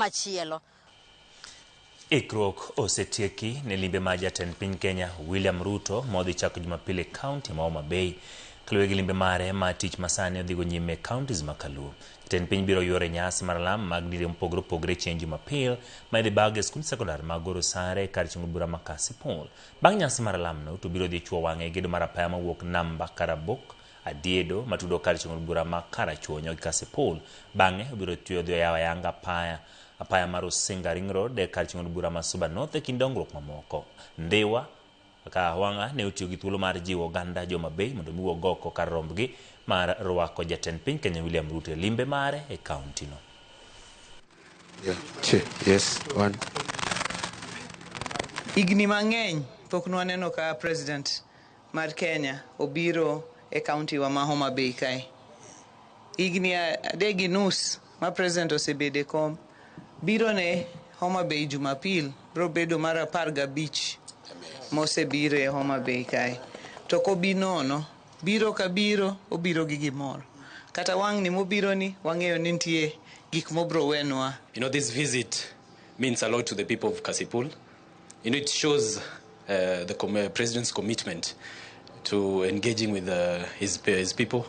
machielo. Ikruok osetieki ne limbe mar jatend piny Kenya William Ruto modhi chako Jumapil e kaunti ma Homa Bay. Kaluwore gi limbe mare mar tich masani odhigo nyime e counties ma Kaluo. Jatend piny biro yuoro e nyasi mar alam mag dinde mopogore opogore chieng' Jumapil ma idhi bag e skund sekondar ma Agoro Sare kar chungo bura ma Kasipul. Bang' nyasi mar alamno to biro dhi chuo wang'e e gedo mar apaya mawuok namba Karabok Adiedo matudo kar chungo bura ma Karachuonyo gi Kasipul. Bang'e obiro tiyo dhi oyawo ayanga apaya apaya mar Usinga Ring Road e kar chungo bura ma Suba North e kind dongruok mamoko. Ndhiwa ka Wanga ne otiyo gi thuolo mar jiwo oganda jo Homa Bay mondo mi wuog oko kar rombgi mar rwako jatend piny Kenya William Ruto e limbe mare e kaunti no. Yeah. Che. Yes. One. Higni mang'eny pok nwaneno ka president mar Kenya obiro e kaunti wa ma Homa Bay kae. Higni 3.5 ma president osebedo e kom, biro ne Homa Bay Jumapil biro bedo mar 15 mosebiro e Homa Bay kae. To kobi nono, biro ka biro, obiro gi gimoro. Kata wang'ni mobiro ni, wang'eyo ni nitie gik mobro wenwa. This visit means a lot to the people of Kasipul. It shows the president's commitment to engaging with his people,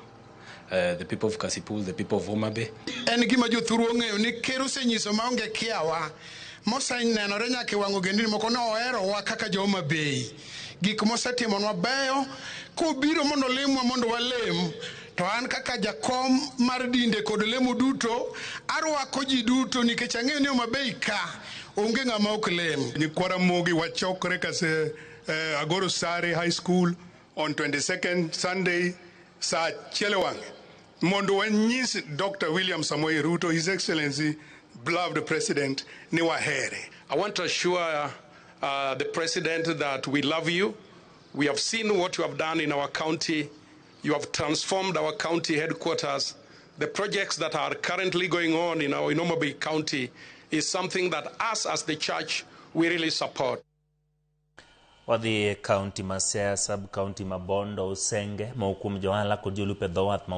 the people of Kasipul, the people of Homa Bay. En gima jothuru ong'eyo ni ker osenyiso maonge kiawa mosenenore nyaka e wang' ogendini moko ne oherowa kaka jo Homa Bay. Gik mosetimonwa beyo kobiro mondo olimwa mondo walem to an kaka jakom mar dinde kod lemo duto arwako ji duto nikech ang'eyo ni Homa Bay ka onge ng'ama ok lem. Nyikwa Ramogi wachokre kase Agoro Sare High School on 22nd Sunday saa 1 e wang'e mondo wanyis Dr. William Samoei Ruto, His Excellency, beloved President, ni wahere. I want to assure the President that we love you. We have seen what you have done in our county. You have transformed our county headquarters. The projects that are currently going on in Homa Bay County is something that us as the church, we really support. Wadhi e kaunti ma Siaya, sub kaunti ma Bondo, Usenge, moko kuom johala kod jolupo e dho wath ma